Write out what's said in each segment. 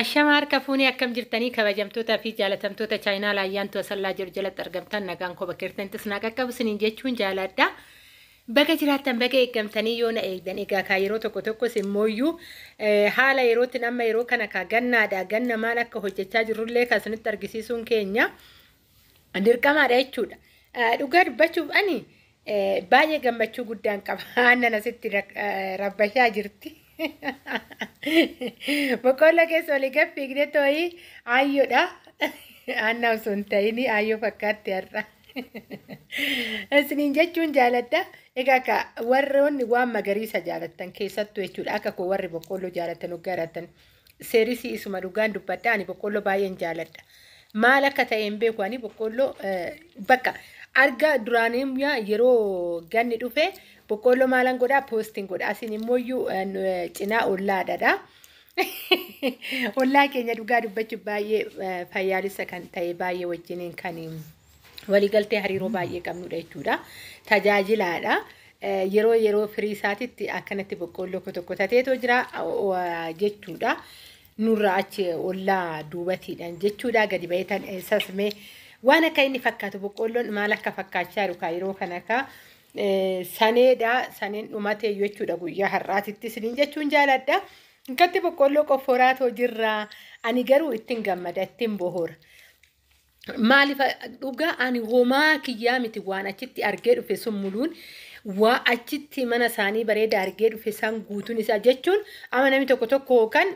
Ashama harka fuunee akkam jirtanii kabajamtootaa fi jaalatamtoota chaayinaa laayyaantu asallaa jiru jalatti argamtan nagaan koo bakka jirtanittis naa qaqqabu isiniin jechuun jaaladha. Baga jiraattan baga eeggamtanii yoo na eegdan egaa kaa yeroo tokko tokkos immooyyuu haala yerootiin amma yeroo kana kaa gannaadha ganna maal akka hojjechaa jirrullee kan isinitti argisiisuun keenya dirqamaadha jechuudha. Dhugaa dubbachuuf ani baay'ee gammachuu guddaan qaba. Aannan asitti rabbashaa jirti. Boqqolloo keessa olii gad fiigdee too'ii aayyoodha. Aanna osoo hin ta'in aayyoo fakkaatti har'a. Isiniin jechuun jaaladha. Egaa akka warroonni waan magariisa jaalattan keessattuu jechuudha. Akka koo warri boqqolloo jaalattan hoggaa seerisii isuma dhugaan dubbadha. Ani boqqolloo baay'een jaaladha. Maal akka ta'e hin beeku ani boqqolloo bakka arga duraanii yeroo ganni dhufe boqqolloo maalan godhaa poostiin godha. Asin immoo cinaa ollaadha. Ollaa keenya dhugaa dubbachuuf baay'ee fayyaalessa kan ta'e baay'ee wajjiniin kan waliigaltee hariiroo baay'ee qabnudha jechuudha. Tajaajilaadha. Yeroo yeroo firii isaatitti akkanatti boqqolloo tokko tateetoo jira jechuudha. Nurraa achi ollaa duubatiidhaan jechuudha. Gadi baheetan sasmee waan akka inni fakkaatu boqqolloon maal akka fakkaachaa jiru yeroo kana akka saneedha. Saneen dhumatee jechuudha guyyaa har'aatitti isiniin jechuun jaaladha. Akkatti boqqolloo qofforaatoo jirra. Ani garuu ittiin gammada ittiin bohoora. Maaliif dhugaa ani homaa kiyyaa miti waan achitti argee dhufe sun muluun waa achitti mana isaanii bareeda argee dhufe san guutuun isaa jechuun amma namni tokko tokko kan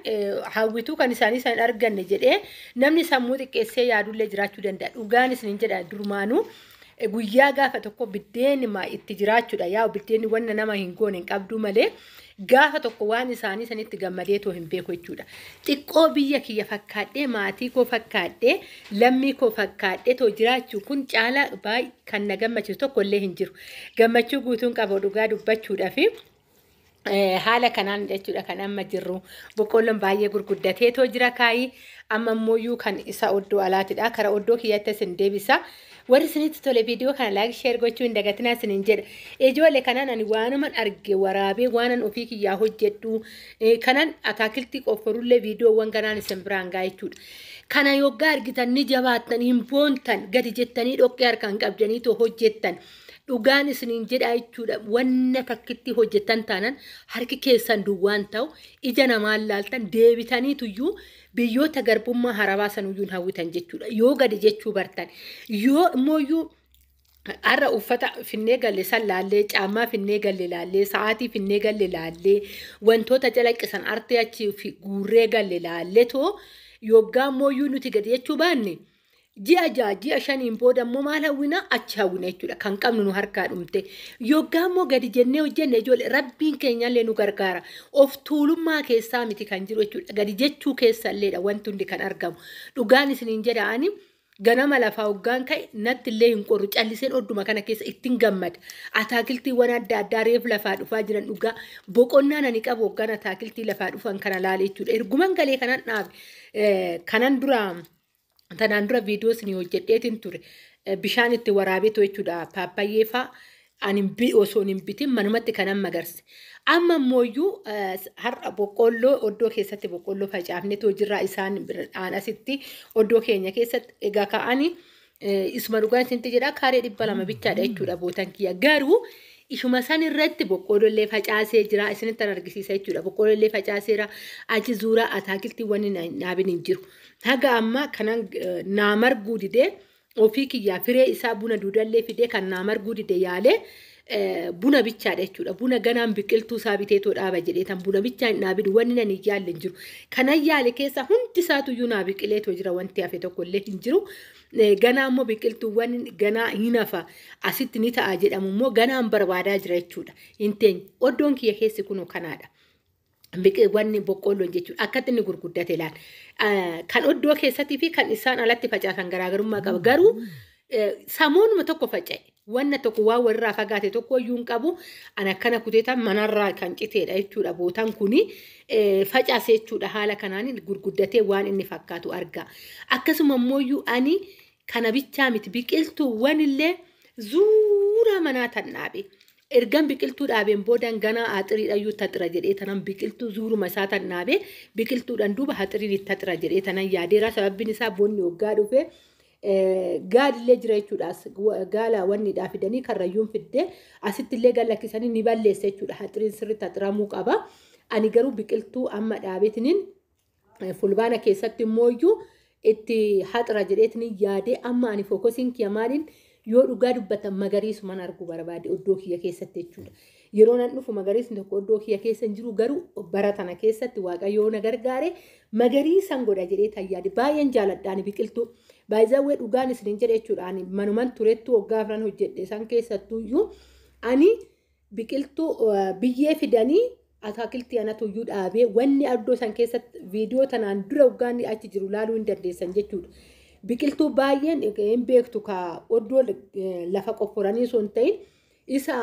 hawwituu kan isaanii san arganne jedhee namni sammuu xiqqeessee yaadullee jiraachuu danda'a. Dhugaan isiniin jedha durumaanuu guyyaa gaafa tokko biddeen itti jiraachuudha. Yaa biddeen wanna nama hin goone hin qabdu malee gaafa tokko waan isaanii sanitti gammadeetoo hin beeku jechuudha. Xiqqoo biyya kiyya fakkaadhee maatii koo fakkaadhee lammii koo fakkaadhee too jiraachuu kun caalaa baay'ee kan na gammachiisu tokko illee hin jiru. Gammachuu guutuun qaba dhugaa dubbachuudhaafi. Haala kanaan jechuudha kan amma jirru boqqolloon baay'ee gurguddateetoo jira kaayii amma immoo kan isa oddoo alaatidha. Kara oddoo kiyyatti isin deebisa. Warri isinitti tole viidiyoo kana like share gochuu hin dagatinaa isiniin jedha. Ijoollee kanaan ani waanuman arge waraabee waanan ofii kiyyaa hojjedhu kanan akaakiltii qofforullee viidiyoowwan kanaan isin biraan ga'a jechuudha. Kana yoggaa argitan ni jabaattan hin boontan gadi jettanii dhoqqee harkaan qabdaniitoo hojjettan. Dhugaan isiniin jedha jechuudha. Wanna takkitti hojjettan taanan harki keessan duwwaan ta'u ija namaan laaltan deebitaniituyyuu biyyoota garbummaa harabaa sanuyyuu hawwitan jechuudha. Yoo gadi jechuu bartan yoo immoo har'a uffata finnee galle san laallee caammaa finnee galle laallee sa'aatii finnee galle laallee wantoota calaqqisan artee achi guurree galle laallee too yoggaa immoo nuti gadi jechuu baanne. Ji'a 6 ji'a 5 booda immoo maal hawwina achi hawwina jechuudha. Kan qabnu nu harkaa dhumte. Yoggaa immoo gadi jennee hojjenne ijoollee rabbiin keenyallee nu gargaara. Of tuulummaa keessaa miti kan jiru jechuudha. Gadi jechuu keessalleedha wanti hundi kan argamu. Dhugaan isiniin jedha ani ganama lafaa hoggaan ka'e natti illee hin qorru calliseen odduma kana keessa ittiin gammada. Ataakiltiiwwan adda addaa reef lafaa dhufaa jiran dhugaa boqonnaan ani qabu hoggaan ataakiltii lafaa dhufan kana laale jechuudha. Erguman galee kanan dhaabe kanan dura tanaan dura viidiyoo isinii hojjedheetiin ture. Bishaan itti waraabeetu jechuudha. Paappayyee fa'a ani osoo hin bitin manumatti kanan magarse. Amma immoo har'a boqqolloo oddoo keessatti boqqolloo facaafneetoo jirra isaan biraan asitti oddoo keenya keessatti egaa ka'anii isuma dhugaan isinitti jedha kaaree 200 bichaadha jechuudha bootan kiyya. Garuu ishuma san irratti boqqolloo facaasee jira isinitti argisiisa jechuudha. Boqqolloo facaaseera achi zuuraa ataakiltiiwwan dhaabin hin jiru. Haga amma kanan naa marguu didee ofii kiyyaa firee isaa buna duudallee fidee kan naa marguu dide yaalee buna bichaadha jechuudha. Buna ganaan biqiltuu isaa biteetoo dhaaba jedhee tan buna bichaa hin dhaabin wanni nan hin yaalle hin jiru. Kanan yaale keessa hundi isaatuyyuu naa biqileetoo jira wanti hafe tokko illee hin jiru. Ganaa immoo biqiltuuwwan ganaa hin hafa asitti ni ta'a jedhamu immoo ganaan barbaadaa jira jechuudha. Hin teenye oddoon kiyya keessi kunoo kanaadha. Wanni boqqolloon jechuudha. Akkatti inni gurguddate ilaala. Kan oddoo keessattii fi kan isaan alatti facaasan garaagarummaa qaba. Garuu samoonuma tokko faca'e. Wanna tokko waan walirraa fagaate tokko iyyuu hin qabu. Ani akkana kuteetan manarraa kan citeedha jechuudha. Bootaan kuni facaase jechuudha. Haala kanaan gurguddatee waan inni fakkaatu argaa. Akkasuma immoo ani kana bichaa miti biqiltuuwwan illee zuuraa manaa tan dhaabe. Ergan biqiltuu dhaabeen boodan ganaa axiriidhayyuu taxira jedhee tanan biqiltuu zuuruma isaa tan dhaabee biqiltuudhaan duuba axiriin itti taxira jedhee tanan yaadeera. Sababbiin isaa bonni waggaa dhufe gaalillee jira jechuudha. Gaala wanniidhaa fidanii karrayyuun fiddee asittillee gallakkisanii ni balleessa jechuudha. Axiriin sirriitti haxiramuu qaba. Ani garuu biqiltuu amma dhaabeetiniin fulbaana keessatti immoo itti haxira jedheetiniin yaadee amma ani fookosiin kiyya maaliin yoo dhugaa dubbatan magariisuman arguu barbaade iddoo kiyya keessatti jechuudha. Yeroo nan dhufu magariisni tokko iddoo kiyya keessa hin jiru, garuu bara tana keessatti Waaqayyoo na gargaare magariisan godha jedhee tayyaade. Baay'een jaaladha ani biqiltuu. Baay'ee dhugaan isiniin jedhe jechuudha. Ani manuman turettuu waggaa 4 hojjedhe isaan keessattuyyuu ani biqiltuu biyyee fidanii ataakiltii anatu iyyuu dhaabee wanni iddoo san keessatti viidiyoo tanaan dura waggaan achi jiru laaluu hin dandeessan jechuudha. Biqiltuu baay'een hin beektu ka oddoo lafa qofforanii osoo hin ta'in isa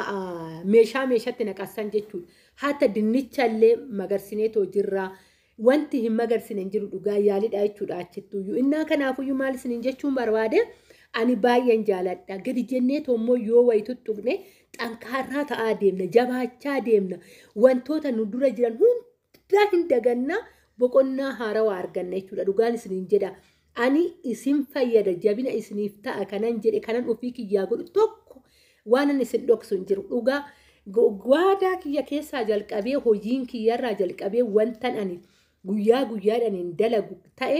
meeshaa meeshatti naqasan jechuudha. Hatta dinnicha illee magarsineetoo jirra. Wanti hin magarsine hin jiru, dhugaa yaalidha jechuudha achittuyyuu. Innaa kanaafuyyuu maal isiniin jechuun barbaade, ani baay'een jaaladha. Gadi jennee immoo yoo wayi tuttuqne xankaarraa ta'aa deemna, jabaachaa deemna. Wantoota nu dura jiran hunda hin daganna, boqonnaa haarawaa arganna jechuudha. Dhugaan isiniin jedha. Ani isin fayyada, jabina isiniif ta'a kanan jedhe, kanan ofii kiyyaa godhu tokko waan ani isin dhoksu hin jiru. Dhugaa waadaa kiyya keessaa jalqabee, hojiin kiyyarraa jalqabee, wantan ani guyyaa guyyaadhaan hin dalagu ta'e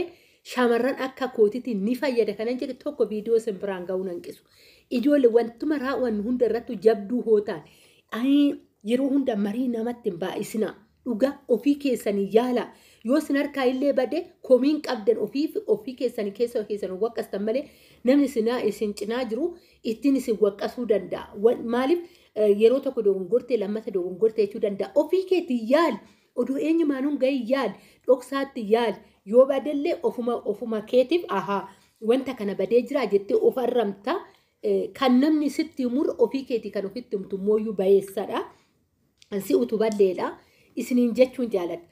shamarran akka kootiitiin ni fayyada kanan jedhe tokko viidiyoo isin biraan ga'uu nanqisu. Ijoollee, wantuma raawwannu hunda irratti jabduu hoo ta'an yeroo hunda marii namatti hin baay'isinaa. Dhugaa ofii keessanii yaala. Yoo isin harkaa illee bade komiin qabdan ofii ofii keessanii keessa keessan waqqastan malee namni isinaa isin cinaa jiru ittiin isin waqqasuu danda'a. Maaliif yeroo tokko dogongortee lammata dogongortee jechuu danda'a. Ofii keetii yaali. Oduu eenyumaanuun gahii yaali. Dhoksaatti yaali. Yoo badellee ofuma ofuma keetiif ahaa wanta kana badee jira jettee of arramta. Kan namni sitti himurra ofii keetii kan ofitti himtu mooyyuu bayeessadha. Si utuballeedha. Isiniin jechuun jaaladha.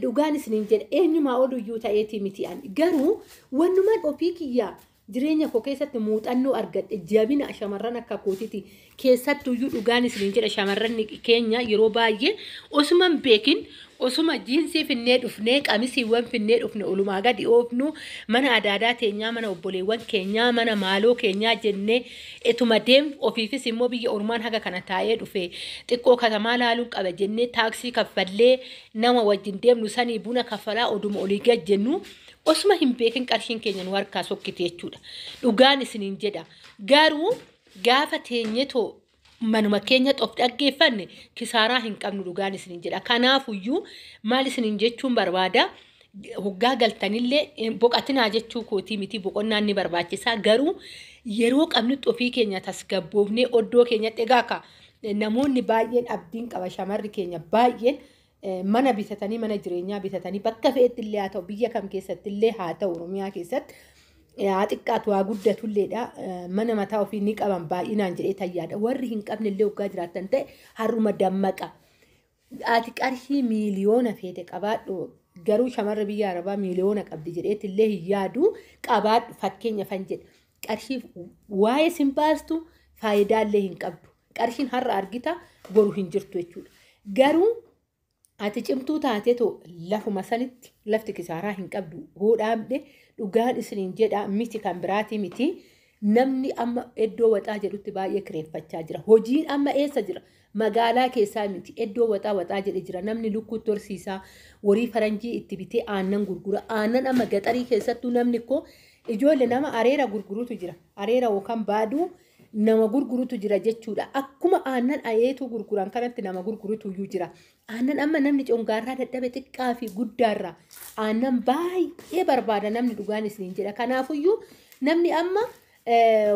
Dhugaan isiniin jedha, eenyumaa oluyyuu ta'eetii miti ani. Garuu wannumaan ofii kiyyaa jireenya koo keessatti muuxannoo argadhe jabina shamarran akka kootiiti. Keessattuyyuu dhugaan isiniin jedha, shamarran keenya yeroo baay'ee osuma hin beekin osuma jiinsii finnee dhufnee, qamisiiwwan finnee dhufne olumaa gadi oofnu, mana adaadaa teenyaa, mana obboleewwan keenyaa, mana maaloo keenyaa jennee etuma deemnu, ofiifis immoo biyya ormaan haga kana taa'ee dhufe xiqqoo katamaa laaluun qaba jennee taaksii kaffallee nama wajjin deemnu sanii buna kaffalaa oduma olii gad jennu osuma hin beekin qarshiin keenya nu harkaa sokkite jechuudha. Dhugaan isiniin jedha. Garuu gaafa teenyetoo manuma keenya of dhaggeeffanne kisaaraa hin qabnu, dhugaan isiniin jedha. Kanaafuyyuu maal isiniin jechuun barbaada? Hoggaa galtanillee boqotinaa jechuu kootii miti, boqonnaan ni barbaachisaa. Garuu yeroo qabnutti ofii keenya tasgabboofnee oddoo keenyatti egaa ka namoonni baay'een abdiin qaba, shamarri keenya baay'een mana bitatanii, mana jireenyaa bitatanii, bakka fe'etti illee haa ta'u, biyya kam keessatti illee haa ta'u, Oromiyaa keessatti haa xiqqaatu haa guddatulleedha, mana mataa ofii ni qaban baay'inaan jedhee tayyaadha. Warri hin qabne illee hoggaa jiraattan ta'e har'uma dammaqa. Ati qarshii miiliyoona feete qabaadhu, garuu shamarri biyya arabaa miiliyoona qabdi jedheetti illee hin yaadu, qabaadhu fakkeenya fan jedha. Qarshii waa'ee sin baastu faayidaa illee hin qabdu. Qarshiin har'a argita, boru hin jirtu jechuudha. Garuu ati cimtuu taateetoo lafuma sanitti lafti kisaaraa hin qabdu hoo dhaabde, dhugaan isiniin jedha, miti kan biraatii miti. Namni amma iddoo waxaa jedhutti baay'ee kireeffachaa jira. Hojiin amma eessa jira? Magaalaa keessaa miti. Iddoo waxaa waxaa jedhe jira. Namni lukkuutti horsiisaa, horii faranjii itti bitee aannan gurgura. Aannan amma gaxarii keessattuu namni koo ijoollee nama areera gurgurutu jira. Areera yookaan baaduu nama gurgurutu jira jechuudha. Akkuma aannan ayeetuu gurguran kanatti nama gurgurutu iyyuu jira. Aannan amma namni congaarraa dadhabe xiqqaa fi guddaarraa aannan baay'ee barbaada namni, dhugaan isiniin jedha. Kanaafuyyuu namni amma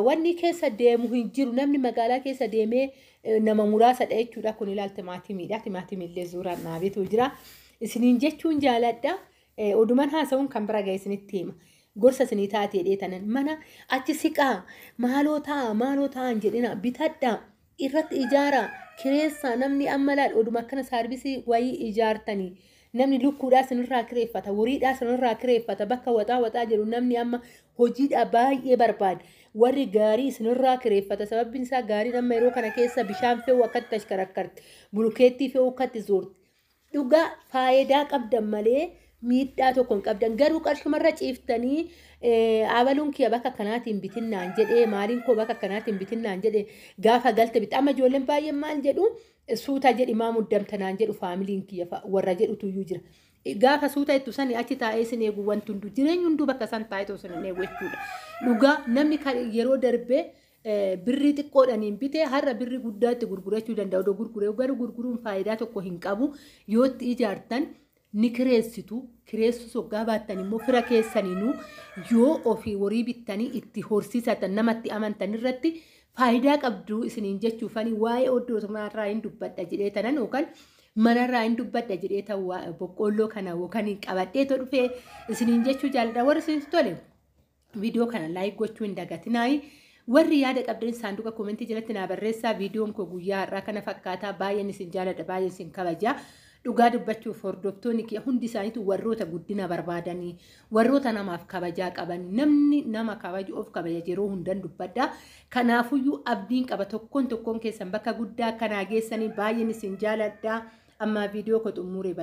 wanni keessa deemu hin jiru. Namni magaalaa keessa deemee nama muraasadha jechuudha. Kun ilaal timaatimiidha. Timaatimillee suuraan dhaabeetu jira. Isiniin jechuun jaaladha. Oduman haasa'uun kan bira ga'e isinitti hima. Gorsa isinii taatee dheetanan mana achi siqaa, maaloo ta'a maaloo ta'an jedhina, bitadhaa, irratti ijaaraa, kireessaa. Namni amma laal oduma akkana saarbisii wayii ijaartanii Namni lukkuudhaa sinirraa kireeffata, horiidhaa sinirraa kireeffata, bakka waxaa waxaa jedhu namni amma hojiidhaa baay'ee barbaada. Warri gaarii isinirraa kireeffata. Sababbiin isaa gaariin amma yeroo kana keessa bishaan fe'uu akkatti ashkarakkarti, bulukeettii fe'uu akkatti zoorti. Dhugaa faayidaa qabdan malee miidhaa tokko hin qabdan. Garuu qarshimarra ciiftanii abaluun kiyya bakka kanaatiin bitinnaan jedhee, maaliin koo bakka kanaatiin bitinnaan jedhee gaafa galte bitta. Amma ijoolleen baay'een maal jedhu, suuta jedhi maa muddamtanaan jedhu, faamiliin kiyya warra jedhutu iyyuu jira. Gaafa suuta jettu sani achi taa'ee isin eegu, wanti hunduu, jireenyi hunduu bakka san taa'ee osoo hin eegu jechuudha. Dhugaa namni yeroo darbee birrii xiqqoodhaan bitee har'a birrii guddaatti gurgurachuu danda'a. Odoo gurguree garuu gurguruun faayidaa tokko hin qabu. Yoo itti ijaartan ni kireessitu. Kireessus hoggaa baattan immoo fira keessaniinuu yoo ofii horii bittanii itti horsiisatan namatti amantan irratti faayidaa qabdu isiniin jechuufani waa'ee oddootumaarraa hin dubbadha jedhee tanan yookaan manarraa hin dubbadha jedhee tan boqqoolloo kana yookaan qabadhee dhufee isiniin jechuu jaalladha. Warri isinitti tole viidiyoo kana like gochuu hin dagatinaayi. Warri yaada qabdan saanduqa koomentii jalatti naa barreessaa. Viidiyoon koo guyyaa har'aa kana fakkaataa. Baay'een isin jaaladha, baay'een isin kabaja. Dhugaa dubbachuuf hordoftoonni kiyya hundi isaaniitu warroota guddina barbaadanii, warroota namaaf kabajaa qaban. Namni nama kabaju of kabaja, yeroo hundan dubbadha. Kanaafuyyuu abdiin qaba tokkoon tokkoon keessan bakka guddaa kanaa geessanii. Baay'een isin jaaladha. Amma viidiyoo koo xumuree.